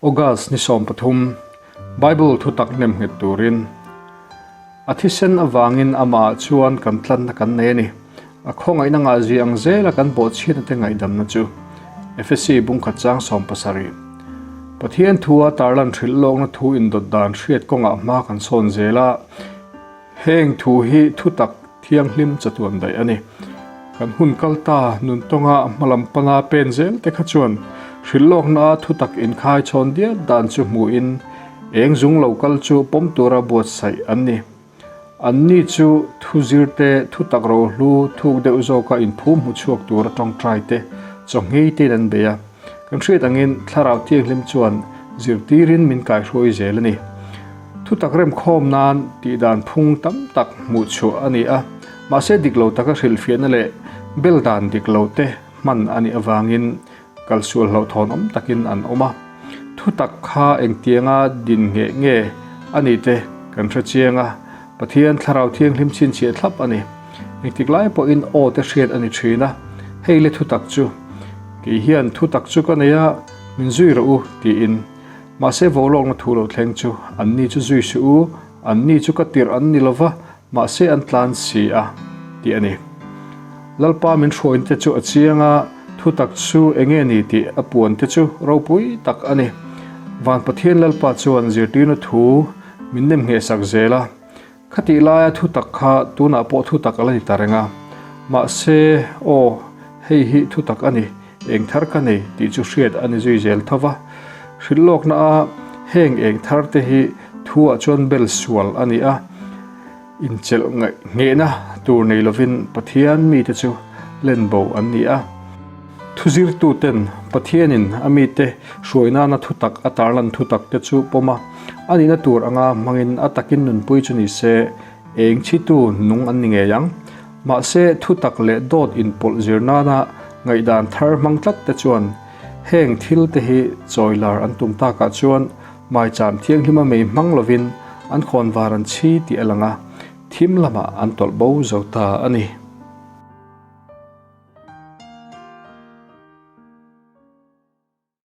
August ni 13, Bible thutak nemnghet turin a thisen avangin amahah chuan kan tlanna kan nei a ni. A khawngaihna ngahzia ang zela kan bawhchhiatna te ngaihdamna chu Efesi bungkhat chang 70. Pathian thua tarlan hrilh lawkna thu indawt dan hriat kawngah hma kan sawn zel a, Heng thu hi thutak thianghlim chatuan daih a ni. Kan hun kal ta nuntawnga hmalam pana pen zel te kha chuan hrilhlawkna thutak inkhai chhawn diat dan chu hmuhin eng zung lo kal chu pawm tura buatsaih an ni. Anni chu thu zirte, thutak rohlu thuk deuh zawka inphum hmu chhuak tura tawngtai te, chawnghei tein an bei a. Kan hriat angin Thlarau Thianghlim chuan zirtirin min kaihruai zel a ni. Thutak remkhawm nan tih dan phung tam tak hmuh chhuah a ni a, mahse dik lo taka hrilhfiahna leh bel dan dik lo te hman a nih avangin kalsual hlauhthawn awm takin an awm a. Thutak kha engtianga din ngheh nge a nih te kan hre chiang a, Pathian Thlarau Thianghlim chhinchhiah thlap a ni. Engtik lai pawhin aw te hriat a ni thin a, hei le thutak chu. Kei hian thutak chu ka nei a, min zui rawh u tiin. Mahse volawkna thu lo thleng chu anni chu zui suh u, anni chu ka tirh an ni lova, mahse an tlan si a, tih a ni. Lalpa min hruaina te chu a chiang a, thutak chu enge ni tih a puan te chu ropui tak a ni. Van Pathian Lalpa chuan zirtirna thu min nem nghehsak zel a. Khatih laia thutak kha tunah pawh thutak a la ni ta reng a. Mahse, aw, hei hi thutak a ni, eng thar ka nei tih chu hriat a ni zui zel tho va. Hrilh lawkna a heng eng thar te hi thuah chuan bel sual a ni a, inchelh ngaih nghehna tur nei lovin Pathian mite chu len bo an ni a. Thuzirtuten Pathianin a mite hruai nana thutak a tarlan thutak te chu pawm a, a nihna tur anga hmangin a takin nunpui chu ni se, eng chhitu nung an ni ngei ang. Mahse, thutak leh dawt inpawlh zir nana ngaihdan thar hmang tlat te chuan heng thil te hi chawilar an tum takah chuan maicham thianghlima mei hmang lovin an khawnvar an chhi tih a lang a, thim lamah an tawlh bo zo ta a ni.